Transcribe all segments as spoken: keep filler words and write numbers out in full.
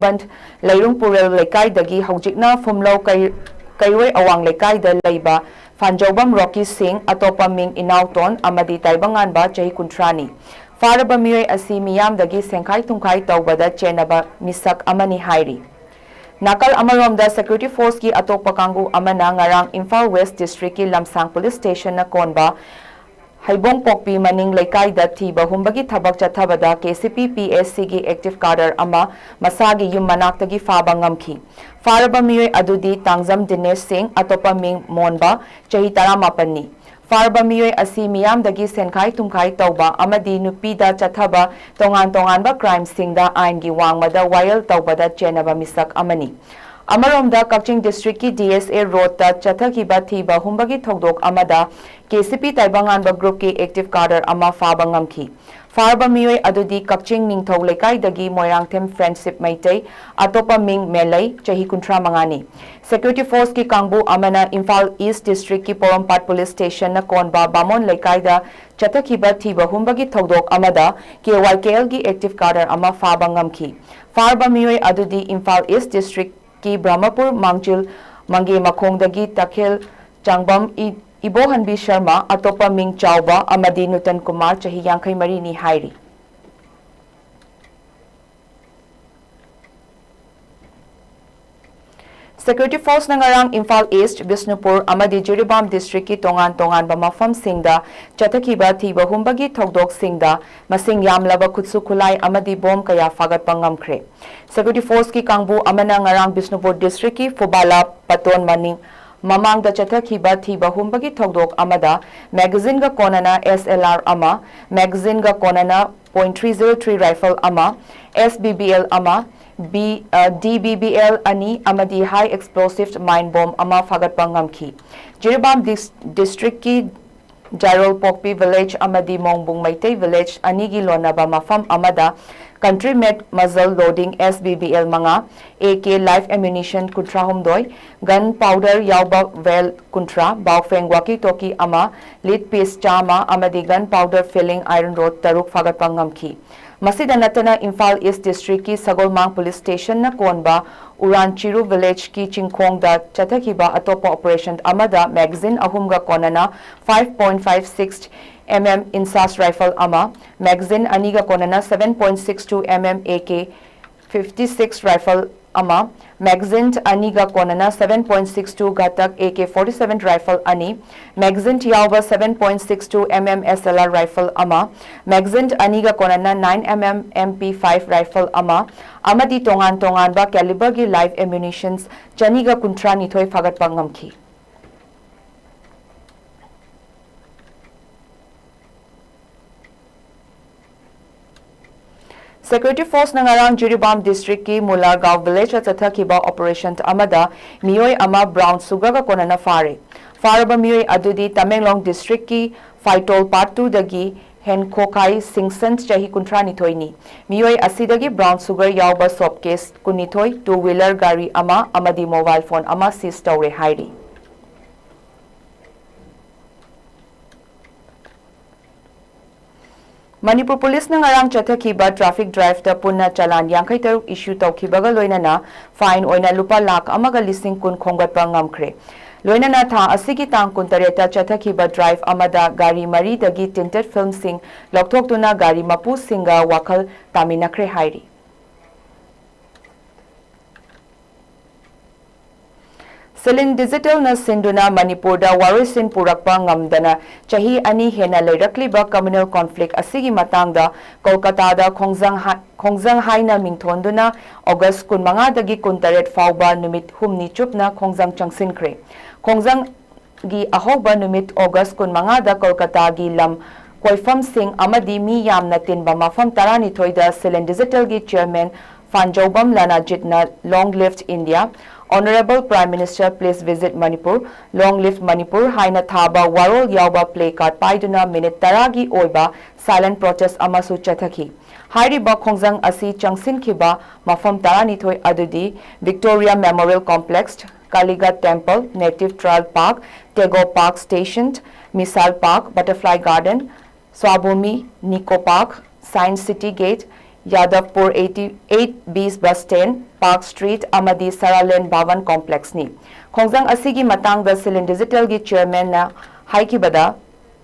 ꯕꯟꯗ ꯂꯩꯔꯨꯡ ꯄꯨꯔꯦꯜ ꯂꯩꯀꯥꯏꯗꯒꯤ ꯍꯧꯖꯤꯛꯅ ꯐꯨꯝꯂꯧ ꯀꯩ-, ꯀꯩꯔꯣꯏ ꯑꯋꯥꯡ ꯂꯩꯀꯥꯏꯗ ꯂꯩꯕ ꯐꯥꯟꯖꯧꯕꯝ ꯔꯣꯀꯤ ꯁꯤꯡ, ꯑꯇꯣꯞꯄ ꯃꯤꯡ ꯏꯅꯥꯎꯇꯣꯟ ꯑꯃꯗꯤ ꯇꯥꯏꯕꯪꯉꯥꯟꯕ ꯆꯍꯤ ꯀꯨꯟꯊ꯭ꯔꯥꯅꯤ꯫ ꯐꯥꯔꯕ ꯃꯤꯑꯣꯏ ꯑꯁꯤ ꯃꯤꯌꯥꯝꯗꯒꯤ ꯁꯦꯡꯈꯥꯏ ꯊꯨꯝꯈꯥꯏ ꯇꯧꯕꯗ ꯆꯦꯟꯅꯕ ꯃꯤꯁꯛ ꯑꯃꯅꯤ ꯍꯥꯏꯔꯤ꯫ ꯅꯥꯀꯜ ꯑꯃꯔꯣꯝꯗ, security forceꯀꯤ ꯑꯇꯣꯞꯄ ꯀꯥꯡꯕꯨ ꯑꯃꯅ ꯉꯔꯥꯡ ꯏꯝꯐꯥꯜ ꯋꯦꯁ ꯗꯤꯁꯇ꯭ꯔꯤꯛꯀꯤ ꯂꯝꯁꯥꯡ ꯄꯨꯂꯤꯁ ꯁ꯭ꯇꯦꯁꯟꯅ ꯀꯣꯟꯕ ꯍꯩꯕꯣꯡꯄꯣꯛꯄꯤ ꯃꯅꯤꯡ ꯂꯩꯀꯥꯏꯗ ꯊꯤꯕ ꯍꯨꯝꯕꯒꯤ ꯊꯕꯛ ꯆꯠꯊꯕꯗ ꯀꯦ ꯁꯤ ꯄꯤ ꯄꯤ ꯑꯦꯁ ꯁꯤꯒꯤ active cadre ꯑꯃ ꯃꯁꯥꯒꯤ ꯌꯨꯝ ꯃꯅꯥꯛꯇꯒꯤ ꯐꯥꯕ ꯉꯝꯈꯤ꯫ ꯐꯥꯔꯕ ꯃꯤꯑꯣꯏ ꯑꯗꯨꯗꯤ ꯇꯥꯡꯖꯝ ꯗꯤꯅꯦꯁ ꯁꯤꯡ, ꯑꯇꯣꯞꯄ ꯃꯤꯡ ꯃꯣꯟꯕ, ꯆꯍꯤ ꯇꯔꯥꯃꯥꯄꯟꯅꯤ꯫ ꯐꯥꯔꯕ ꯃꯤꯑꯣꯏ ꯑꯁꯤ ꯃꯤꯌꯥꯝꯗꯒꯤ ꯁꯦꯟꯈꯥꯏ ꯊꯨꯝꯈꯥꯏ ꯇꯧꯕ ꯑꯃꯗꯤ ꯅꯨꯄꯤꯗ ꯆꯠꯊꯕ ꯇꯣꯉꯥꯟ ꯇꯣꯉꯥꯟꯕ crimeꯁꯤꯡꯗ ꯑꯥꯏꯟꯒꯤ ꯋꯥꯡꯃꯗ ꯋꯥꯌꯦꯜ ꯇꯧꯕꯗ ꯆꯦꯟꯅꯕ ꯃꯤꯁꯛ ꯑꯃꯅꯤ꯫ ꯑꯃꯔꯣꯝꯗ, ꯀꯛꯆꯤꯡ ꯗꯤꯁꯇ꯭ꯔꯤꯛꯀꯤ ꯗꯤ ꯑꯦꯁ ꯑꯦ ꯔꯣꯗꯇ ꯆꯠꯊꯈꯤꯕ ꯊꯤꯕ ꯍꯨꯝꯕꯒꯤ ꯊꯧꯗꯣꯛ ꯑꯃꯗ ꯀꯦ ꯁꯤ ꯄꯤ ꯇꯥꯏꯕꯪꯉꯥꯟꯕ groupꯀꯤ active cadre ꯑꯃ ꯐꯥꯕ ꯉꯝꯈꯤ꯫ ꯐꯥꯔꯕ ꯃꯤꯑꯣꯏ ꯑꯗꯨꯗꯤ ꯀꯛꯆꯤꯡ ꯅꯤꯡꯊꯧ ꯂꯩꯀꯥꯏꯗꯒꯤ ꯃꯣꯏꯔꯥꯡꯊꯦꯝ ꯐ꯭ꯔꯦꯟꯁꯤꯞ ꯃꯩꯇꯩ, ꯑꯇꯣꯞꯄ ꯃꯤꯡ ꯃꯦꯂꯩ, ꯆꯍꯤ ꯀꯨꯟꯊ꯭ꯔꯥ ꯃꯉꯥꯅꯤ꯫ Security forceꯀꯤ ꯀꯥꯡꯕꯨ ꯑꯃꯅ ꯏꯝꯐꯥꯜ ꯏꯁ ꯗꯤꯁꯇ꯭ꯔꯤꯛꯀꯤ ꯄꯣꯔꯣꯝꯄꯥꯠ ꯄꯨꯂꯤꯁ ꯁ꯭ꯇꯦꯁꯟꯅ ꯀꯣꯟꯕ ꯕꯥꯃꯣꯟ ꯂꯩꯀꯥꯏꯗ ꯆꯠꯊꯈꯤꯕ ꯊꯤꯕ ꯍꯨꯝꯕꯒꯤ ꯊꯧꯗꯣꯛ ꯑꯃꯗ ꯀꯦ ꯋꯥꯏ ꯀꯦ ꯑꯦꯜꯒꯤ active cadre ꯑꯃ ꯐꯥꯕ ꯉꯝꯈꯤ꯫ ꯐꯥꯔꯕ ꯃꯤꯑꯣꯏ ꯑꯗꯨꯗꯤ ꯏꯝꯐꯥꯜ ꯏꯁ ꯗꯤꯁꯇ꯭ꯔꯤꯛꯀꯤ ꯕ꯭ꯔꯍꯃꯄꯨꯔ ꯃꯥꯡꯖꯤꯜ ꯃꯪꯒꯦ ꯃꯈꯣꯡꯗꯒꯤ ꯇꯈꯦꯜ ꯆꯥꯡꯕꯝ ꯏ-, ꯏꯕꯣꯍꯟꯕꯤ ꯁꯔꯃ, ꯑꯇꯣꯞꯄ ꯃꯤꯡ ꯆꯥꯎꯕ ꯑꯃꯗꯤ ꯅꯨꯇꯟ ꯀꯨꯃꯥꯔ, ꯆꯍꯤ ꯌꯥꯡꯈꯩ ꯃꯔꯤꯅꯤ ꯍꯥꯏꯔꯤ꯫ Security forceꯅ ꯉꯔꯥꯡ ꯏꯝꯐꯥꯜ ꯏꯁ, ꯕꯤꯁꯅꯨꯄꯨꯔ ꯑꯃꯗꯤ ꯖꯤꯔꯤꯕꯥꯝ ꯗꯤꯁꯇ꯭ꯔꯤꯛꯀꯤ ꯇꯣꯉꯥꯟ ꯇꯣꯉꯥꯟꯕ ꯃꯐꯝꯁꯤꯡꯗ ꯆꯠꯊꯈꯤꯕ ꯊꯤꯕ ꯍꯨꯝꯕꯒꯤ ꯊꯧꯗꯣꯛꯁꯤꯡꯗ ꯃꯁꯤꯡ ꯌꯥꯝꯂꯕ ꯈꯨꯠꯁꯨ ꯈꯨꯠꯂꯥꯏ ꯑꯃꯗꯤ ꯕꯣꯝ ꯀꯌꯥ ꯐꯥꯒꯠꯄ ꯉꯝꯈ꯭ꯔꯦ꯫ Security forceꯀꯤ ꯀꯥꯡꯕꯨ ꯑꯃꯅ ꯉꯔꯥꯡ ꯕꯤꯁꯅꯨꯄꯨꯔ ꯗꯤꯁꯇ꯭ꯔꯤꯛꯀꯤ ꯐꯨꯕꯥꯂꯥ ꯄꯇꯣꯟ ꯃꯅꯤꯡ ꯃꯃꯥꯡꯗ ꯆꯠꯊꯈꯤꯕ ꯊꯤꯕ ꯍꯨꯝꯕꯒꯤ ꯊꯧꯗꯣꯛ ꯑꯃꯗ magazineꯒ ꯀꯣꯟꯅꯅ S L R ꯑꯃ, magazineꯒ ꯀꯣꯟꯅꯅ point three zero three rifle ꯑꯃ, S B B L ꯑꯃ, B, ꯑ, D B B L ꯑꯅꯤ ꯑꯃꯗꯤ high explosive mine bomb ꯑꯃ ꯐꯥꯒꯠꯄ ꯉꯝꯈꯤ꯫ ꯖꯤꯔꯤꯕꯥꯝ ꯗꯤꯁ-, ꯗꯤꯁꯇ꯭ꯔꯤꯛꯀꯤ ꯖꯥꯏꯔꯣꯜ ꯄꯣꯛꯄꯤ village ꯑꯃꯗꯤ ꯃꯣꯡꯕꯨꯡ ꯃꯩꯇꯩ village ꯑꯅꯤꯒꯤ ꯂꯣꯟꯅꯕ ꯃꯐꯝ ꯑꯃꯗ country made muzzle loading S B B L ꯃꯉꯥ, A K live ammunition ꯀꯨꯟꯊ꯭ꯔꯥꯍꯨꯝꯗꯣꯏ, gun powder ꯌꯥꯎꯕ well ꯀꯨꯟꯊ꯭ꯔꯥ, ꯕꯥꯎꯐꯦꯡ walkie talkie ꯑꯃ, lead piece ꯆꯥꯝꯃ ꯑꯃꯗꯤ gun powder filling iron rod ꯇꯔꯨꯛ ꯐꯥꯒꯠꯄ ꯉꯝꯈꯤ꯫ ꯃꯁꯤꯗ ꯅꯠꯇꯅ ꯏꯝꯐꯥꯜ ꯏꯁ ꯗꯤꯁꯇ꯭ꯔꯤꯛꯀꯤ ꯁꯒꯣꯜꯃꯥꯡ ꯄꯨꯂꯤꯁ ꯁ꯭ꯇꯦꯁꯟꯅ ꯀꯣꯟꯕ ꯎꯔꯥꯟꯆꯤꯔꯨ ꯚꯤꯂꯦꯖꯀꯤ ꯆꯤꯡꯈꯣꯡꯗ ꯆꯠꯊꯈꯤꯕ ꯑꯇꯣꯞꯄ ꯑꯣꯄꯔꯦꯁꯟ ꯑꯃꯗ ꯃꯦꯒꯥꯖꯤꯟ ꯑꯍꯨꯝꯒ ꯀꯣꯟꯅꯅ five point five six M M INSAS rifle ꯑꯃ, ꯃꯦꯒꯥꯖꯤꯟ ꯑꯅꯤꯒ ꯀꯣꯟꯅꯅ seven point six two M M A K fifty six rifle ꯑꯃ, ꯃꯦꯒꯥꯖꯤꯟ ꯑꯅꯤꯒ ꯀꯣꯟꯅꯅ seven point six two ꯘꯥꯇꯛ A K forty seven rifle ꯑꯅꯤ, magazine ꯌꯥꯎꯕ seven point six two M M S L R rifle ꯑꯃ, magazine ꯑꯅꯤꯒ ꯀꯣꯟꯅꯅ nine M M M P five rifle ꯑꯃ ꯑꯃꯗꯤ ꯇꯣꯉꯥꯟ ꯇꯣꯉꯥꯟꯕ caliberꯒꯤ live ammunitions ꯆꯅꯤꯒ ꯀꯨꯟꯊ꯭ꯔꯥ ꯅꯤꯊꯣꯏ ꯐꯥꯒꯠꯄ ꯉꯝꯈꯤ꯫ Security Forceꯅ ꯉꯔꯥꯡ ꯖꯤꯔꯤꯕꯥꯝ ꯗꯤꯁꯇ꯭ꯔꯤꯛꯀꯤ ꯃꯨꯂꯥꯔꯒꯥꯎ ꯚꯤꯂꯦꯖꯇ ꯆꯠꯊꯈꯤꯕ ꯑꯣꯄꯔꯦꯁꯟ ꯑꯃꯗ ꯃꯤꯑꯣꯏ ꯑꯃ ꯕ꯭ꯔꯥꯎꯟ ꯁꯨꯒꯔꯒ ꯀꯣꯟꯅꯅ ꯐꯥꯔꯦ꯫ ꯐꯥꯔꯕ ꯃꯤꯑꯣꯏ ꯑꯗꯨꯗꯤ ꯇꯃꯦꯡꯂꯣꯡ ꯗꯤꯁꯇ꯭ꯔꯤꯛꯀꯤ ꯐꯥꯏꯇꯣꯜ ꯄꯥꯔꯠ ꯇꯨꯗꯒꯤ ꯍꯦꯟꯈꯣꯈꯥꯏ ꯁꯤꯡꯁꯟ, ꯆꯍꯤ ꯀꯨꯟꯊ꯭ꯔꯥ ꯅꯤꯊꯣꯏꯅꯤ꯫ ꯃꯤꯑꯣꯏ ꯑꯁꯤꯗꯒꯤ ꯕ꯭ꯔꯥꯎꯟ ꯁꯨꯒꯔ ꯌꯥꯎꯕ ꯁꯣꯞ ꯀꯦꯁ ꯀꯨꯟꯅꯤꯊꯣꯏ, ꯇꯨ ꯋꯤꯂꯔ ꯒꯥꯔꯤ ꯑꯃ ꯑꯃꯗꯤ ꯃꯣꯕꯥꯏꯜ ꯐꯣꯟ ꯑꯃ ꯁꯤꯖ ꯇꯧꯔꯦ ꯍꯥꯏꯔꯤ꯫ ꯃꯅꯤꯄꯨꯔ ꯄꯨꯂꯤꯁꯅ ꯉꯔꯥꯡ ꯆꯠꯊꯈꯤꯕ ꯇ꯭ꯔꯥꯐꯤꯛ ꯗ꯭ꯔꯥꯏꯚꯇ ꯄꯨꯟꯅ ꯆꯂꯥꯟ ꯌꯥꯡꯈꯩ ꯇꯔꯨꯛ ꯏꯁꯨ ꯇꯧꯈꯤꯕꯒ ꯂꯣꯏꯅꯅ ꯐꯥꯏꯟ ꯑꯣꯏꯅ ꯂꯨꯄꯥ ꯂꯥꯈ ꯑꯃꯒ ꯂꯤꯁꯤꯡ ꯀꯨꯟ ꯈꯣꯝꯒꯠꯄ ꯉꯝꯈ꯭ꯔꯦ꯫ ꯂꯣꯏꯅꯅ ꯊꯥ ꯑꯁꯤꯒꯤ ꯇꯥꯡ ꯀꯨꯟꯇꯔꯦꯠꯇ ꯆꯠꯊꯈꯤꯕ ꯗ꯭ꯔꯥꯏꯚ ꯑꯃꯗ ꯒꯥꯔꯤ ꯃꯔꯤꯗꯒꯤ ꯇꯤꯟꯇꯦꯠ ꯐꯤꯜꯝꯁꯤꯡ ꯂꯧꯊꯣꯛꯇꯨꯅ ꯒꯥꯔꯤ ꯃꯄꯨꯁꯤꯡꯒ ꯋꯥꯈꯜ ꯇꯥꯃꯤꯟꯅꯈ꯭ꯔꯦ ꯍꯥꯏꯔꯤ꯫ ꯁꯤꯂꯤꯟ ꯗꯤꯖꯤꯇꯦꯜꯅ ꯁꯤꯟꯗꯨꯅ ꯃꯅꯤꯄꯨꯔꯗ ꯋꯥꯔꯣꯏꯁꯤꯟ ꯄꯨꯔꯛꯄ ꯉꯝꯗꯅ ꯆꯍꯤ ꯑꯅꯤ ꯍꯦꯟꯅ ꯂꯩꯔꯛꯂꯤꯕ communal conflict ꯑꯁꯤꯒꯤ ꯃꯇꯥꯡꯗ ꯀꯣꯜꯀꯇꯥꯗ ꯈꯣꯡꯖꯪ ꯍꯥ-, ꯈꯣꯡꯖꯪ ꯍꯥꯏꯅ ꯃꯤꯡꯊꯣꯟꯗꯨꯅ ꯑꯣꯒꯁ ꯀꯨꯟꯃꯉꯥꯗꯒꯤ ꯀꯨꯟꯇꯔꯦꯠ ꯐꯥꯎꯕ ꯅꯨꯃꯤꯠ ꯍꯨꯝꯅꯤ ꯆꯨꯞꯅ ꯈꯣꯡꯖꯪ ꯆꯪꯁꯤꯟꯈ꯭ꯔꯦ꯫ ꯈꯣꯡꯖꯪ ꯒꯤ ꯑꯍꯧꯕ ꯅꯨꯃꯤꯠ ꯑꯣꯒꯁ ꯀꯨꯟꯃꯉꯥꯗ ꯀꯣꯜꯀꯇꯥꯒꯤ ꯂꯝ ꯀꯣꯏꯐꯝꯁꯤꯡ ꯑꯃꯗꯤ ꯃꯤ ꯌꯥꯝꯅ ꯇꯤꯟꯕ ꯃꯐꯝ ꯇꯔꯥꯅꯤꯊꯣꯏꯗ ꯁꯤꯂꯤꯟ ꯗꯤꯖꯤꯇꯦꯜꯒꯤ chairman ꯐꯥꯟꯖꯧꯕꯝ ꯂꯅꯥꯖꯤꯠꯅ Long Live India, Honourable Prime Minister, Please Visit Manipur, Long Live Manipur ꯍꯥꯏꯅ ꯊꯥꯕ ꯋꯥꯔꯣꯜ ꯌꯥꯎꯕ ꯄ꯭ꯂꯦ ꯀꯥꯔꯗ ꯄꯥꯏꯗꯨꯅ ꯃꯤꯅꯤꯠ ꯇꯔꯥꯒꯤ ꯑꯣꯏꯕ silent protest ꯑꯃꯁꯨ ꯆꯠꯊꯈꯤ꯫ ꯍꯥꯏꯔꯤꯕ ꯈꯣꯡꯖꯪ ꯑꯁꯤ ꯆꯪꯁꯤꯟꯈꯤꯕ ꯃꯐꯝ ꯇꯔꯥꯅꯤꯊꯣꯏ ꯑꯗꯨꯗꯤ Victoria Memorial Complex, Kalighat Temple, Native Trail Park, Tagore Park Station, Misal Park, Butterfly Garden, Swabhumi, Nico Park, Science City Gate, Yadavpur eighty-eight B bus stand, Park Street ꯑꯃꯗꯤ Saraland Bhavan Complexꯅꯤ꯫ ꯈꯣꯡꯖꯪ ꯑꯁꯤꯒꯤ ꯃꯇꯥꯡꯗ Silin Digitalꯒꯤ chairmanꯅ ꯍꯥꯏꯈꯤꯕꯗ,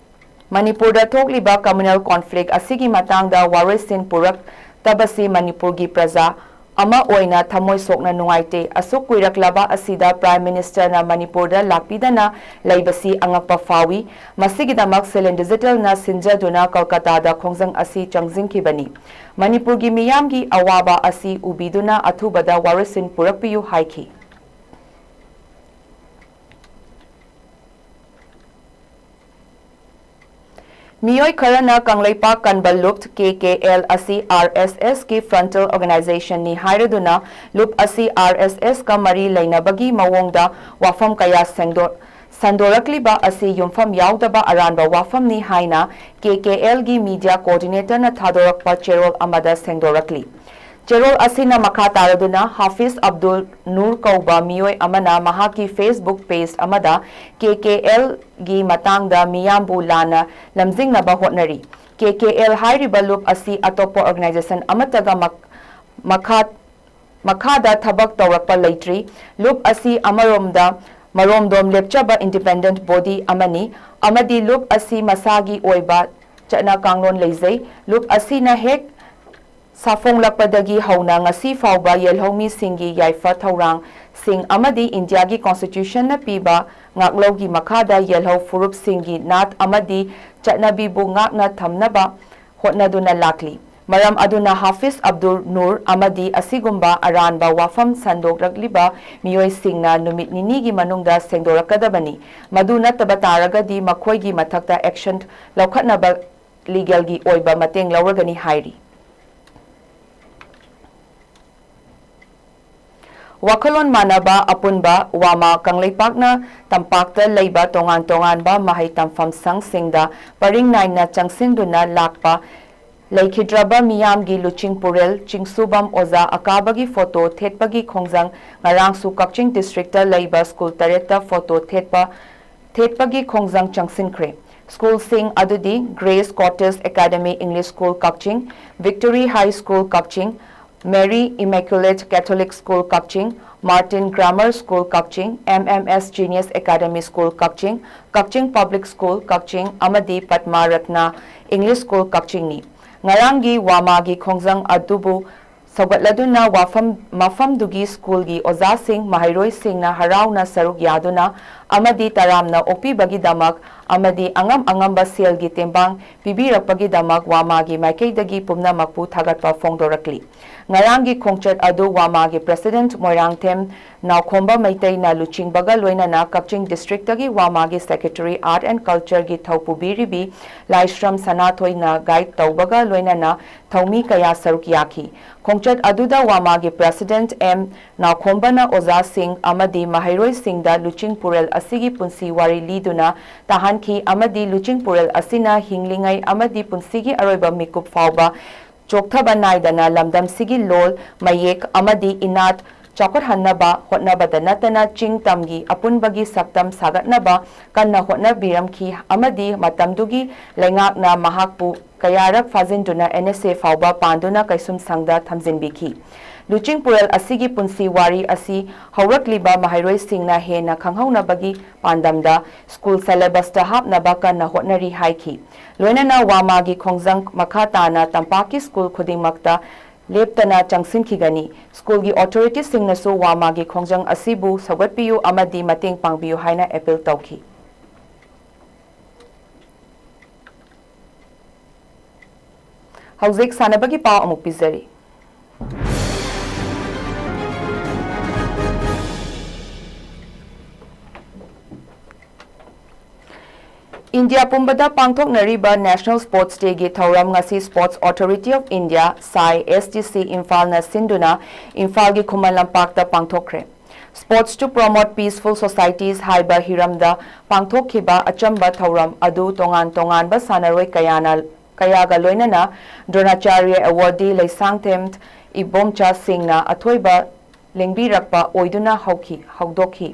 ꯃꯅꯤꯄꯨꯔꯗ ꯊꯣꯛꯂꯤꯕ communal conflict ꯑꯁꯤꯒꯤ ꯃꯇꯥꯡꯗ ꯋꯥꯔꯣꯏꯁꯤꯟ ꯄꯨꯔꯛꯇꯕꯁꯤ ꯃꯅꯤꯄꯨꯔꯒꯤ ꯄ꯭ꯔꯖꯥ ꯑꯃ ꯑꯣꯏꯅ ꯊꯃꯣꯏ ꯁꯣꯛꯅ ꯅꯨꯡꯉꯥꯏꯇꯦ꯫ ꯑꯁꯨꯛ ꯀꯨꯏꯔꯛꯂꯕ ꯑꯁꯤꯗ Prime Ministerꯅ ꯃꯅꯤꯄꯨꯔꯗ ꯂꯥꯛꯄꯤꯗꯅ ꯂꯩꯕꯁꯤ ꯑꯉꯛꯄ ꯐꯥꯎꯏ꯫ ꯃꯁꯤꯒꯤꯗꯃꯛ Silin Digitalꯅ ꯁꯤꯟꯖꯗꯨꯅ ꯀꯜꯀꯇꯥꯗ ꯈꯣꯡꯖꯪ ꯑꯁꯤ ꯆꯪꯁꯤꯟꯈꯤꯕꯅꯤ꯫ ꯃꯅꯤꯄꯨꯔꯒꯤ ꯃꯤꯌꯥꯝꯒꯤ ꯑꯋꯥꯕ ꯑꯁꯤ ꯎꯕꯤꯗꯨꯅ ꯑꯊꯨꯕꯗ ꯋꯥꯔꯣꯏꯁꯤꯟ ꯄꯨꯔꯛꯄꯤꯌꯨ ꯍꯥꯏꯈꯤ꯫ ꯃꯤꯑꯣꯏ ꯈꯔꯅ ꯀꯪꯂꯩꯄꯥꯛ ꯀꯟꯕ ꯂꯨꯞ, K K L, ꯑꯁꯤ R S Sꯀꯤ frontal organizationꯅꯤ ꯍꯥꯏꯔꯗꯨꯅ ꯂꯨꯞ ꯑꯁꯤ R S Sꯀ ꯃꯔꯤ ꯂꯩꯅꯕꯒꯤ ꯃꯑꯣꯡꯗ ꯋꯥꯐꯝ ꯀꯌꯥ ꯁꯦꯡꯗꯣ-, ꯁꯟꯗꯣꯔꯛꯂꯤꯕ ꯑꯁꯤ ꯌꯨꯝꯐꯝ ꯌꯥꯎꯗꯕ ꯑꯔꯥꯟꯕ ꯋꯥꯐꯝꯅꯤ ꯍꯥꯏꯅ K K Lꯒꯤ media coordinatorꯅ ꯊꯥꯗꯣꯔꯛꯄ ꯆꯦꯔꯣꯜ ꯑꯃꯗ ꯁꯦꯡꯗꯣꯔꯛꯂꯤ꯫ ꯆꯦꯔꯣꯜ ꯑꯁꯤꯅ ꯃꯈꯥ ꯇꯥꯔꯗꯨꯅ ꯍꯥꯐꯤꯖ ꯑꯕꯗꯨꯜ ꯅꯨꯔ ꯀꯧꯕ ꯃꯤꯑꯣꯏ ꯑꯃꯅ ꯃꯍꯥꯛꯀꯤ Facebook page ꯑꯃꯗ K K Lꯒꯤ ꯃꯇꯥꯡꯗ ꯃꯤꯌꯥꯝꯕꯨ ꯂꯥꯟꯅ ꯂꯝꯖꯤꯡꯅꯕ ꯍꯣꯠꯅꯔꯤ꯫ K K L ꯍꯥꯏꯔꯤꯕ ꯂꯨꯞ ꯑꯁꯤ ꯑꯇꯣꯞꯄ organization ꯑꯃꯠꯇꯒ ꯃꯛ-, ꯃꯈꯥ, ꯃꯈꯥꯗ ꯊꯕꯛ ꯇꯧꯔꯛꯄ ꯂꯩꯇ꯭ꯔꯤ꯫ ꯂꯨꯞ ꯑꯁꯤ ꯑꯃꯔꯣꯝꯗ ꯃꯔꯣꯝꯗꯣꯝ ꯂꯦꯞꯆꯕ independent body ꯑꯃꯅꯤ ꯑꯃꯗꯤ ꯂꯨꯞ ꯑꯁꯤ ꯃꯁꯥꯒꯤ ꯑꯣꯏꯕ ꯆꯠꯅ ꯀꯥꯡꯂꯣꯟ ꯂꯩꯖꯩ꯫ ꯂꯨꯞ ꯑꯁꯤꯅ ꯍꯦꯛ ꯁꯥꯐꯣꯡꯂꯛꯄꯗꯒꯤ ꯍꯧꯅ ꯉꯁꯤ ꯐꯥꯎꯕ ꯌꯦꯜꯍꯧꯃꯤꯁꯤꯡꯒꯤ ꯌꯥꯏꯐ ꯊꯧꯔꯥꯡꯁꯤꯡ ꯑꯃꯗꯤ ꯏꯟꯗꯤꯌꯥꯒꯤ Constitutionꯅ ꯄꯤꯕ ꯉꯥꯛꯂꯧꯒꯤ ꯃꯈꯥꯗ ꯌꯦꯜꯍꯧ ꯐꯨꯔꯨꯞꯁꯤꯡꯒꯤ ꯅꯥꯠ ꯑꯃꯗꯤ ꯆꯠꯅꯕꯤꯕꯨ ꯉꯥꯛꯅ ꯊꯝꯅꯕ ꯍꯣꯠꯅꯗꯨꯅ ꯂꯥꯛꯂꯤ꯫ ꯃꯔꯝ ꯑꯗꯨꯅ ꯍꯥꯐꯤꯖ ꯑꯕꯗꯨꯜ ꯅꯨꯔ ꯑꯃꯗꯤ ꯑꯁꯤꯒꯨꯝꯕ ꯑꯔꯥꯟꯕ ꯋꯥꯐꯝ ꯁꯟꯗꯣꯛꯂꯛꯂꯤꯕ ꯃꯤꯑꯣꯏꯁꯤꯡꯅ ꯅꯨꯃꯤꯠ ꯅꯤꯅꯤꯒꯤ ꯃꯅꯨꯡꯗ ꯁꯦꯡꯗꯣꯔꯛꯀꯗꯕꯅꯤ꯫ ꯃꯗꯨ ꯅꯠꯇꯕ ꯇꯥꯔꯒꯗꯤ ꯃꯈꯣꯏꯒꯤ ꯃꯊꯛꯇ action ꯂꯧꯈꯠꯅꯕ legalꯒꯤ ꯑꯣꯏꯕ ꯃꯇꯦꯡ ꯂꯧꯔꯒꯅꯤ ꯍꯥꯏꯔꯤ꯫ ꯋꯥꯈꯜꯂꯣꯟ ꯃꯥꯟꯅꯕ ꯑꯄꯨꯟꯕ ꯋꯥꯃꯥ ꯀꯪꯂꯩꯄꯥꯛꯅ ꯇꯝꯄꯥꯛꯇ ꯂꯩꯕ ꯇꯣꯉꯥꯟ ꯇꯣꯉꯥꯟꯕ ꯃꯍꯩ ꯇꯝꯐꯝ ꯁꯪꯁꯤꯡꯗ ꯄꯔꯤꯡ ꯅꯥꯏꯅ ꯆꯪꯁꯤꯟꯗꯨꯅ ꯂꯥꯛꯄ ꯂꯩꯈꯤꯗ꯭ꯔꯕ ꯃꯤꯌꯥꯝꯒꯤ ꯂꯨꯆꯤꯡ ꯄꯨꯔꯦꯜ ꯆꯤꯡꯁꯨꯕꯝ ꯑꯣꯖꯥ ꯑꯀꯥꯕꯒꯤ photo ꯊꯦꯠꯄꯒꯤ ꯈꯣꯡꯖꯪ ꯉꯔꯥꯡꯁꯨ ꯀꯛꯆꯤꯡ districtꯇ ꯂꯩꯕ school ꯇꯔꯦꯠꯇ photo ꯊꯦꯠꯄ, ꯊꯦꯠꯄꯒꯤ ꯈꯣꯡꯖꯪ ꯆꯪꯁꯤꯟꯈ꯭ꯔꯦ꯫ ꯁ꯭ꯀꯨꯜꯁꯤꯡ ꯑꯗꯨꯗꯤ Grace Cottage Academy English School ꯀꯛꯆꯤꯡ, Victory High School ꯀꯛꯆꯤꯡ, Mary Immaculate Catholic School ꯀꯛꯆꯤꯡ, Martin Grammar School ꯀꯛꯆꯤꯡ, M M S Genius Academy School ꯀꯛꯆꯤꯡ, ꯀꯛꯆꯤꯡ Public School ꯀꯛꯆꯤꯡ ꯑꯃꯗꯤ Padma Ratna English School ꯀꯛꯆꯤꯡꯅꯤ꯫ ꯉꯔꯥꯡꯒꯤ ꯋꯥꯃꯥꯒꯤ ꯈꯣꯡꯖꯪ ꯑꯗꯨꯕꯨ ꯁꯧꯒꯠꯂꯗꯨꯅ ꯋꯥꯐꯝ, ꯃꯐꯝꯗꯨꯒꯤ ꯁ꯭ꯀꯨꯜꯒꯤ ꯑꯣꯖꯥꯁꯤꯡ, ꯃꯍꯩꯔꯣꯏꯁꯤꯡꯅ ꯍꯔꯥꯎꯅ ꯁꯔꯨꯛ ꯌꯥꯗꯨꯅ ꯑꯃꯗꯤ ꯇꯔꯥꯝꯅ ꯑꯣꯛꯄꯤꯕꯒꯤꯗꯃꯛ ꯑꯃꯗꯤ ꯑꯉꯝ ꯑꯉꯝꯕ ꯁꯦꯜꯒꯤ ꯇꯦꯡꯕꯥꯡ ꯄꯤꯕꯤꯔꯛꯄꯒꯤꯗꯃꯛ ꯋꯥꯃꯥꯒꯤ ꯃꯥꯏꯀꯩꯗꯒꯤ ꯄꯨꯝꯅꯃꯛꯄꯨ ꯊꯥꯒꯠꯄ ꯐꯣꯡꯗꯣꯔꯛꯂꯤ꯫ ꯉꯔꯥꯡꯒꯤ ꯈꯣꯡꯆꯠ ꯑꯗꯨ ꯋꯥꯃꯥꯒꯤ President ꯃꯣꯏꯔꯥꯡꯊꯦꯝ ꯅꯥꯎꯈꯣꯝꯕ ꯃꯩꯇꯩꯅ ꯂꯨꯆꯤꯡꯕꯒ ꯂꯣꯏꯅꯅ ꯀꯛꯆꯤꯡ Districtꯇꯒꯤ ꯋꯥꯃꯥꯒꯤ Secretary Art and Cultureꯒꯤ ꯊꯧ ꯄꯨꯕꯤꯔꯤꯕꯤ ꯂꯥꯏꯁ꯭ꯔꯝ ꯁꯅꯥꯊꯣꯏꯅ guide ꯇꯧꯕꯒ ꯂꯣꯏꯅꯅ ꯊꯧꯃꯤ ꯀꯌꯥ ꯁꯔꯨꯛ ꯌꯥꯈꯤ꯫ ꯈꯣꯡꯆꯠ ꯑꯗꯨꯗ ꯋꯥꯃꯥꯒꯤ President ꯑꯦꯝ ꯅꯥꯎꯈꯣꯝꯕꯅ ꯑꯣꯖꯥꯁꯤꯡ ꯑꯃꯗꯤ ꯃꯍꯩꯔꯣꯏꯁꯤꯡꯗ ꯂꯨꯆꯤꯡ ꯄꯨꯔꯦꯜ ꯑꯁꯤꯒꯤ ꯄꯨꯟꯁꯤ ꯋꯥꯔꯤ ꯂꯤꯗꯨꯅ ꯇꯥꯍꯟꯈꯤ ꯑꯃꯗꯤ ꯂꯨꯆꯤꯡ ꯄꯨꯔꯦꯜ ꯑꯁꯤꯅ ꯍꯤꯡꯂꯤꯉꯩ ꯑꯃꯗꯤ ꯄꯨꯟꯁꯤꯒꯤ ꯑꯔꯣꯏꯕ ꯃꯤꯀꯨꯞ ꯐꯥꯎꯕ ꯆꯣꯛꯊꯕ ꯅꯥꯏꯗꯅ ꯂꯝꯗꯝꯁꯤꯒꯤ ꯂꯣꯜ, ꯃꯌꯦꯛ ꯑꯃꯗꯤ ꯏꯅꯥꯠ ꯆꯥꯎꯈꯠꯍꯟꯅꯕ ꯍꯣꯠꯅꯕꯗ ꯅꯠꯇꯅ ꯆꯤꯡ ꯇꯝꯒꯤ ꯑꯄꯨꯟꯕꯒꯤ ꯁꯛꯇꯝ ꯁꯥꯒꯠꯅꯕ ꯀꯟꯅ ꯍꯣꯠꯅꯕꯤꯔꯝꯈꯤ ꯑꯃꯗꯤ ꯃꯇꯝꯗꯨꯒꯤ ꯂꯩꯉꯥꯛꯅ ꯃꯍꯥꯛꯄꯨ ꯀꯌꯥꯔꯛ ꯐꯥꯖꯤꯟꯗꯨꯅ N S A ꯐꯥꯎꯕ ꯄꯥꯟꯗꯨꯅ ꯀꯩꯁꯨꯝꯁꯪꯗ ꯊꯝꯖꯤꯟꯕꯤꯈꯤ꯫ ꯂꯨꯆꯤꯡ ꯄꯨꯔꯦꯜ ꯑꯁꯤꯒꯤ ꯄꯨꯟꯁꯤ ꯋꯥꯔꯤ ꯑꯁꯤ ꯍꯧꯔꯛꯂꯤꯕ ꯃꯍꯩꯔꯣꯏꯁꯤꯡꯅ ꯍꯦꯟꯅ ꯈꯪꯍꯧꯅꯕꯒꯤ ꯄꯥꯟꯗꯝꯗ ꯁ꯭ꯀꯨꯜ syllabusꯇ ꯍꯥꯞꯅꯕ ꯀꯟꯅ ꯍꯣꯠꯅꯔꯤ ꯍꯥꯏꯈꯤ꯫ ꯂꯣꯏꯅꯅ ꯋꯥꯃꯥꯒꯤ ꯈꯣꯡꯖꯪ ꯃꯈꯥ ꯇꯥꯅ ꯇꯝꯄꯥꯛꯀꯤ ꯁ꯭ꯀꯨꯜ ꯈꯨꯗꯤꯡꯃꯛꯇ ꯂꯦꯞꯇꯅ ꯆꯪꯁꯤꯟꯈꯤꯒꯅꯤ꯫ ꯁ꯭ꯀꯨꯜꯒꯤ authorityꯁꯤꯡꯅꯁꯨ ꯋꯥꯃꯥꯒꯤ ꯈꯣꯡꯖꯪ ꯑꯁꯤꯕꯨ ꯁꯧꯒꯠꯄꯤꯌꯨ ꯑꯃꯗꯤ ꯃꯇꯦꯡ ꯄꯥꯡꯕꯤꯌꯨ ꯍꯥꯏꯅ appeal ꯇꯧꯈꯤ꯫ ꯍꯧꯖꯤꯛ ꯁꯥꯟꯅꯕꯒꯤ ꯄꯥꯎ ꯑꯃꯨꯛ ꯄꯤꯖꯔꯤ꯫ ꯏꯟꯗꯤꯌꯥ ꯄꯨꯝꯕꯗ ꯄꯥꯡꯊꯣꯛꯅꯔꯤꯕ National Sports Dayꯒꯤ ꯊꯧꯔꯝ ꯉꯁꯤ Sports Authority of India, ꯁꯥꯏ, S D C ꯏꯝꯐꯥꯜꯅ ꯁꯤꯟꯗꯨꯅ ꯏꯝꯐꯥꯜꯒꯤ ꯈꯨꯃꯟ ꯂꯝꯄꯥꯛꯇ ꯄꯥꯡꯊꯣꯛꯈ꯭ꯔꯦ꯫ Sports to Promote Peaceful Societies ꯍꯥꯏꯕ ꯍꯤꯔꯝꯗ ꯄꯥꯡꯊꯣꯛꯈꯤꯕ ꯑꯆꯝꯕ ꯊꯧꯔꯝ ꯑꯗꯨ ꯇꯣꯉꯥꯟ ꯇꯣꯉꯥꯟꯕ ꯁꯥꯟꯅꯔꯣꯏ ꯀꯌꯥꯅ, ꯀꯌꯥꯒ ꯂꯣꯏꯅꯅ Dronacharya Awardee ꯂꯩꯁꯥꯡꯊꯦꯝ ꯏꯕꯣꯝꯆꯥ ꯁꯤꯡꯅ ꯑꯊꯣꯏꯕ ꯂꯦꯡꯕꯤꯔꯛꯄ ꯑꯣꯏꯗꯨꯅ ꯍꯧꯈꯤ ꯍꯧꯗꯣꯛꯈꯤ꯫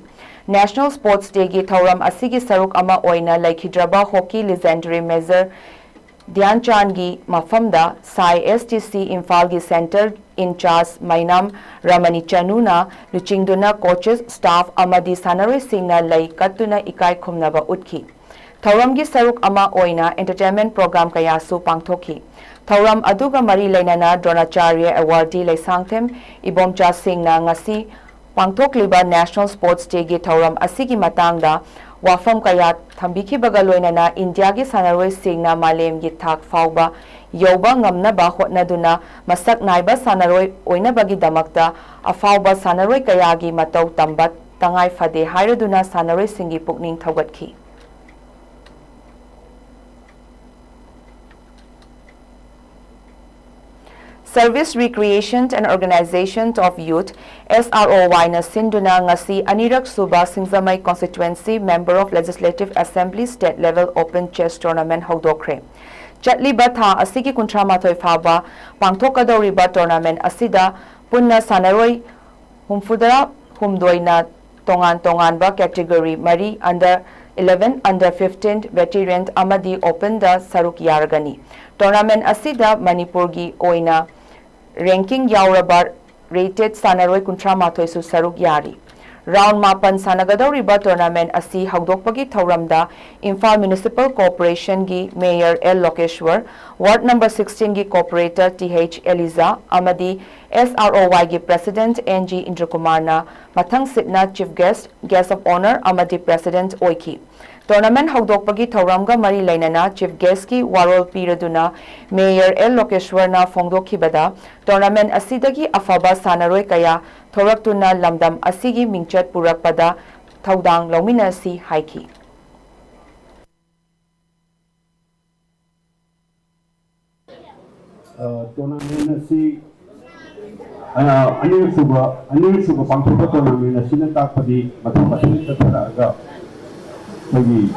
National Sports Dayꯒꯤ ꯊꯧꯔꯝ ꯑꯁꯤꯒꯤ ꯁꯔꯨꯛ ꯑꯃ ꯑꯣꯏꯅ ꯂꯩꯈꯤꯗ꯭ꯔꯕ hockey legendary Major ꯙ꯭ꯌꯥꯟ ꯆꯥꯟꯒꯤ ꯃꯐꯝꯗ ꯁꯥꯏ STC ꯏꯝꯐꯥꯜꯒꯤ centre in charge ꯃꯩꯅꯥꯝ ꯔꯃꯅꯤ ꯆꯅꯨꯅ ꯂꯨꯆꯤꯡꯗꯨꯅ coaches, staff ꯑꯃꯗꯤ ꯁꯥꯟꯅꯔꯣꯏꯁꯤꯡꯅ ꯂꯩ ꯀꯠꯇꯨꯅ ꯏꯀꯥꯏ ꯈꯨꯝꯅꯕ ꯎꯠꯈꯤ꯫ ꯊꯧꯔꯝꯒꯤ ꯁꯔꯨꯛ ꯑꯃ ꯑꯣꯏꯅ entertainment program ꯀꯌꯥꯁꯨ ꯄꯥꯡꯊꯣꯛꯈꯤ꯫ ꯊꯧꯔꯝ ꯑꯗꯨꯒ ꯃꯔꯤ ꯂꯩꯅꯅ ꯗ꯭ꯔꯣꯅꯥꯆꯥꯔ꯭ꯌ awardee ꯂꯩꯁꯥꯡꯊꯦꯝ ꯏꯕꯣꯝꯆꯥ ꯁꯤꯡꯅ ꯉꯁꯤ ꯄꯥꯡꯊꯣꯛꯂꯤꯕ National Sports Dayꯒꯤ ꯊꯧꯔꯝ ꯑꯁꯤꯒꯤ ꯃꯇꯥꯡꯗ ꯋꯥꯐꯝ ꯀꯌꯥ ꯊꯝꯕꯤꯈꯤꯕꯒ ꯂꯣꯏꯅꯅ ꯏꯟꯗꯤꯌꯥꯒꯤ ꯁꯥꯟꯅꯔꯣꯏꯁꯤꯡꯅ ꯃꯥꯂꯦꯝꯒꯤ ꯊꯥꯛ ꯐꯥꯎꯕ ꯌꯧꯕ ꯉꯝꯅꯕ ꯍꯣꯠꯅꯗꯨꯅ ꯃꯁꯛ ꯅꯥꯏꯕ ꯁꯥꯟꯅꯔꯣꯏ ꯑꯣꯏꯅꯕꯒꯤꯗꯃꯛꯇ ꯑꯐꯥꯎꯕ ꯁꯥꯟꯅꯔꯣꯏ ꯀꯌꯥꯒꯤ ꯃꯇꯧ ꯇꯝꯕ ꯇꯉꯥꯏ ꯐꯗꯦ ꯍꯥꯏꯔꯗꯨꯅ ꯁꯥꯟꯅꯔꯣꯏꯁꯤꯡꯒꯤ ꯄꯨꯛꯅꯤꯡ ꯊꯧꯒꯠꯈꯤ꯫ Service Recreation and Organization of Youth, SROYꯅ ꯁꯤꯟꯗꯨꯅ ꯉꯁꯤ ꯑꯅꯤꯔꯛ ꯁꯨꯕ ꯁꯤꯡꯖꯃꯩ Constituency Member of Legislative Assembly State Level Open Chess Tournament ꯍꯧꯗꯣꯛꯈ꯭ꯔꯦ꯫ ꯆꯠꯂꯤꯕ ꯊꯥ ꯑꯁꯤꯒꯤ ꯀꯨꯟꯊ꯭ꯔꯥ ꯃꯥꯊꯣꯏ ꯐꯥꯎꯕ ꯄꯥꯡꯊꯣꯛꯀꯗꯧꯔꯤꯕ tournament ꯑꯁꯤꯗ ꯄꯨꯟꯅ ꯁꯥꯟꯅꯔꯣꯏ ꯍꯨꯝꯐꯨꯇꯔꯥ ꯍꯨꯝꯗꯣꯏꯅ ꯇꯣꯉꯥꯟ ꯇꯣꯉꯥꯟꯕ category ꯃꯔꯤ, under eleven, under fifteen, veteran ꯑꯃꯗꯤ openꯗ ꯁꯔꯨꯛ ꯌꯥꯔꯒꯅꯤ꯫ Tournament ꯑꯁꯤꯗ ꯃꯅꯤꯄꯨꯔꯒꯤ ꯑꯣꯏꯅ ranking ꯌꯥꯎꯔꯕ rated ꯁꯥꯟꯅꯔꯣꯏ ꯀꯨꯟꯊ꯭ꯔꯥ ꯃꯥꯊꯣꯏꯁꯨ ꯁꯔꯨꯛ ꯌꯥꯔꯤ꯫ Round ꯃꯥꯄꯟ ꯁꯥꯟꯅꯒꯗꯧꯔꯤꯕ tournament ꯑꯁꯤ ꯍꯧꯗꯣꯛꯄꯒꯤ ꯊꯧꯔꯝꯗ Imphal Municipal Corporationꯒꯤ Mayor L ꯂꯣꯀꯦꯁ꯭ꯋꯔ, Ward number sixteenꯒꯤ Corporator Th ꯑꯦꯂꯤꯖꯥ ꯑꯃꯗꯤ SROYꯒꯤ President N G ꯏꯟꯗ꯭ꯔꯀꯨꯃꯥꯔꯅ ꯃꯊꯪꯁꯤꯠꯅ Chief Guest, Guest of Honour ꯑꯃꯗꯤ President ꯑꯣꯏꯈꯤ꯫ Tournament ꯍꯧꯗꯣꯛꯄꯒꯤ ꯊꯧꯔꯝꯒ ꯃꯔꯤ ꯂꯩꯅꯅ Chief Guestꯀꯤ ꯋꯥꯔꯣꯜ ꯄꯤꯔꯗꯨꯅ Mayor L ꯂꯣꯀꯦꯁ꯭ꯋꯔꯅ ꯐꯣꯡꯗꯣꯛꯈꯤꯕꯗ, tournament ꯑꯁꯤꯗꯒꯤ ꯑꯐꯕ ꯁꯥꯟꯅꯔꯣꯏ ꯀꯌꯥ ꯊꯣꯔꯛꯇꯨꯅ ꯂꯝꯗꯝ ꯑꯁꯤꯒꯤ ꯃꯤꯡꯆꯠ ꯄꯨꯔꯛꯄꯗ ꯊꯧꯗꯥꯡ ꯂꯧꯃꯤꯟꯅꯁꯤ ꯍꯥꯏꯈꯤ꯫ ꯑ, tournament ꯑꯁꯤ, ꯑ, ꯑꯅꯤꯔꯛꯁꯨꯕ, ꯑꯅꯤꯔꯛꯁꯨꯕ ꯄꯥꯡꯊꯣꯛꯄ tournament ꯑꯁꯤꯅ ꯇꯥꯛꯄꯗꯤ ꯃꯊꯪ ꯃꯊꯪ ꯆꯠꯊꯔꯛꯑꯒ ꯑꯩꯈꯣꯏꯒꯤ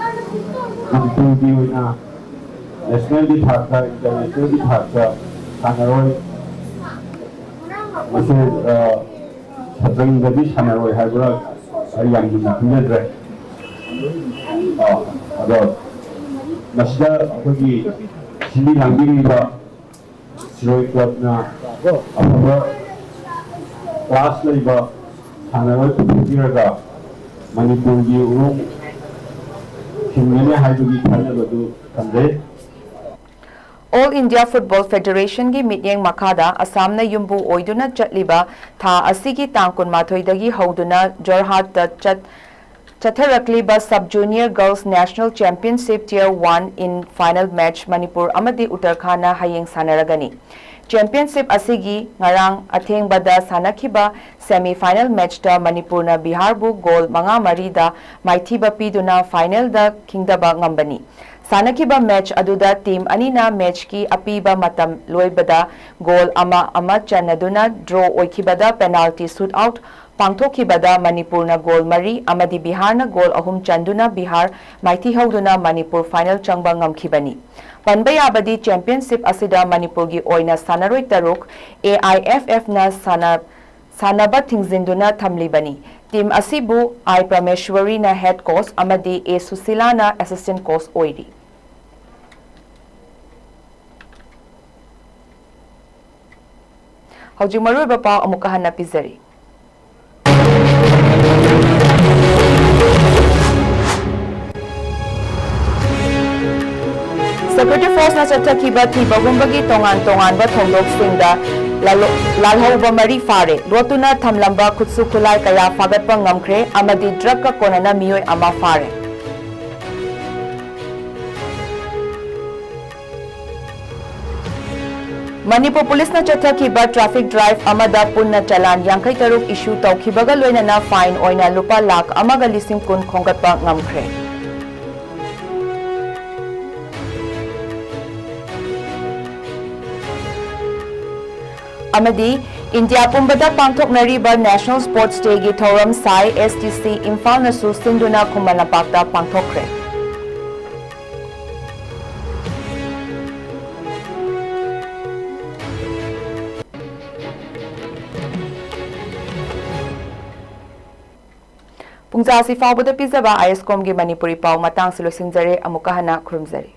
ꯃꯅꯤꯄꯨꯔꯒꯤ ꯑꯣꯏꯅ nationalꯒꯤ ꯊꯥꯛꯇ, internationalꯒꯤ ꯊꯥꯛꯇ ꯁꯥꯟꯅꯔꯣꯏ ꯃꯁꯦ, ꯑ, ꯁꯇ꯭ꯔꯪꯗꯗꯤ ꯁꯥꯟꯅꯔꯣꯏ ꯍꯥꯏꯕ꯭ꯔꯥ? ꯑꯩ ꯌꯥꯝ ꯃꯨꯟꯅ ꯈꯪꯖꯗ꯭ꯔꯦ꯫ ꯑꯥ, ꯑꯗꯣ ꯃꯁꯤꯗ ꯑꯩꯈꯣꯏꯒꯤ ꯁꯤꯟꯕꯤ ꯂꯥꯡꯕꯤꯔꯤꯕ ꯁꯤꯔꯣꯏ ꯀ꯭ꯂꯕꯅ ꯑꯐꯕ ꯀ꯭ꯂꯥꯁ ꯂꯩꯕ ꯁꯥꯟꯅꯔꯣꯏ ꯄꯨꯊꯣꯛꯄꯤꯔꯒ ꯃꯅꯤꯄꯨꯔꯒꯤ ꯎꯔꯣꯡ ꯁꯤꯟꯒꯅꯤ ꯍꯥꯏꯕꯒꯤ ꯊꯥꯖꯕꯗꯨ ꯊꯝꯖꯩ꯫ All India Football Federationꯒꯤ ꯃꯤꯠꯌꯦꯡ ꯃꯈꯥꯗ ꯑꯁꯥꯝꯅ ꯌꯨꯝꯕꯨ ꯑꯣꯏꯗꯨꯅ ꯆꯠꯂꯤꯕ ꯊꯥ ꯑꯁꯤꯒꯤ ꯇꯥꯡ ꯀꯨꯟꯃꯥꯊꯣꯏꯗꯒꯤ ꯍꯧꯗꯨꯅ ꯖꯣꯔꯍꯥꯠꯇ ꯆꯠ ꯆꯠꯊꯔꯛꯂꯤꯕ Sub Junior Girls National Championship Tier One in final match Manipur ꯑꯃꯗꯤ ꯎꯠꯇꯔꯈꯥꯟꯅ ꯍꯌꯦꯡ ꯁꯥꯟꯅꯔꯒꯅꯤ꯫ Championship ꯑꯁꯤꯒꯤ ꯉꯔꯥꯡ ꯑꯊꯦꯡꯕꯗ ꯁꯥꯟꯅꯈꯤꯕ semi final matchꯇ ꯃꯅꯤꯄꯨꯔꯅ ꯕꯤꯍꯥꯔꯕꯨ ꯒꯣꯜ ꯃꯉꯥ ꯃꯔꯤꯗ ꯃꯥꯏꯊꯤꯕ ꯄꯤꯗꯨꯅ finalꯗ ꯈꯤꯡꯗꯕ ꯉꯝꯕꯅꯤ꯫ ꯁꯥꯟꯅꯈꯤꯕ match ꯑꯗꯨꯗ team ꯑꯅꯤꯅ matchꯀꯤ ꯑꯄꯤꯕ ꯃꯇꯝ ꯂꯣꯏꯕꯗ ꯒꯣꯜ ꯑꯃ ꯑꯃ ꯆꯟꯅꯗꯨꯅ draw ꯑꯣꯏꯈꯤꯕꯗ penalty shootout ꯄꯥꯡꯊꯣꯛꯈꯤꯕꯗ ꯃꯅꯤꯄꯨꯔꯅ ꯒꯣꯜ ꯃꯔꯤ ꯑꯃꯗꯤ ꯕꯤꯍꯥꯔꯅ ꯒꯣꯜ ꯑꯍꯨꯝ ꯆꯟꯗꯨꯅ ꯕꯤꯍꯥꯔ ꯃꯥꯏꯊꯤꯍꯧꯗꯨꯅ ꯃꯅꯤꯄꯨꯔ final ꯆꯪꯕ ꯉꯝꯈꯤꯕꯅꯤ꯫ ꯄꯟꯕ ꯌꯥꯕꯗꯤ championship ꯑꯁꯤꯗ ꯃꯅꯤꯄꯨꯔꯒꯤ ꯑꯣꯏꯅ ꯁꯥꯟꯅꯔꯣꯏ ꯇꯔꯨꯛ AIFFꯅ ꯁꯥꯟꯅ ꯁꯥꯟꯅꯕ ꯊꯤꯡꯖꯤꯟꯗꯨꯅ ꯊꯝꯂꯤꯕꯅꯤ꯫ Team ꯑꯁꯤꯕꯨ I ꯄ꯭ꯔꯃꯦꯁ꯭ꯋꯔꯤꯅ head coach ꯑꯃꯗꯤ A ꯁꯨꯁꯤꯂꯥꯅ assistant coach ꯑꯣꯏꯔꯤ꯫ ꯍꯧꯖꯤꯛ ꯃꯔꯨꯑꯣꯏꯕ ꯄꯥꯎ ꯑꯃꯨꯛꯀ ꯍꯟꯅ ꯄꯤꯖꯔꯤ꯫ Security Forceꯅ ꯆꯠꯊꯈꯤꯕ ꯊꯤꯕ ꯍꯨꯝꯕꯒꯤ ꯇꯣꯉꯥꯟ ꯇꯣꯉꯥꯟꯕ ꯊꯧꯗꯣꯛꯁꯤꯡꯗ ꯂꯥꯜꯍꯧꯕ ꯃꯔꯤ ꯐꯥꯔꯦ꯫ ꯂꯣꯠꯇꯨꯅ ꯊꯝꯂꯝꯕ ꯈꯨꯠꯁꯨ ꯈꯨꯠꯂꯥꯏ ꯀꯌꯥ ꯐꯥꯒꯠꯄ ꯉꯝꯈ꯭ꯔꯦ ꯑꯃꯗꯤ drugꯀ ꯀꯣꯟꯅꯅ ꯃꯤꯑꯣꯏ ꯑꯃ ꯐꯥꯔꯦ꯫ ꯃꯅꯤꯄꯨꯔ ꯄꯨꯂꯤꯁꯅ ꯆꯠꯊꯈꯤꯕ traffic drive ꯑꯃꯗ ꯄꯨꯟꯅ ꯆꯂꯥꯟ ꯌꯥꯡꯈꯩ ꯇꯔꯨꯛ issue ꯇꯧꯈꯤꯕꯒ ꯂꯣꯏꯅꯅ fine ꯑꯣꯏꯅ ꯂꯨꯄꯥ ꯂꯥꯈ ꯑꯃꯒ ꯂꯤꯁꯤꯡ ꯀꯨꯟ ꯈꯣꯝꯒꯠꯄ ꯉꯝꯈ꯭ꯔꯦ꯫ ꯑꯃꯗꯤ ꯏꯟꯗꯤꯌꯥ ꯄꯨꯝꯕꯗ ꯄꯥꯡꯊꯣꯛꯅꯔꯤꯕ National Sports Dayꯒꯤ ꯊꯧꯔꯝ ꯁꯥꯏ STC ꯏꯝꯐꯥꯜꯅꯁꯨ ꯁꯤꯟꯗꯨꯅ ꯈꯨꯃꯟ ꯂꯝꯄꯥꯛꯇ ꯄꯥꯡꯊꯣꯛꯈ꯭ꯔꯦ꯫ ꯄꯨꯡꯖꯥꯁꯤ ꯐꯥꯎꯕꯗ ꯄꯤꯖꯕ ꯑꯥꯏ ꯑꯦꯁ ꯀꯣꯝꯒꯤ ꯃꯅꯤꯄꯨꯔꯤ ꯄꯥꯎ ꯃꯇꯥꯡꯁꯤ ꯂꯣꯏꯁꯤꯟꯖꯔꯦ꯫ ꯑꯃꯨꯛꯀ ꯍꯟꯅ ꯈꯨꯔꯨꯝꯖꯔꯤ꯫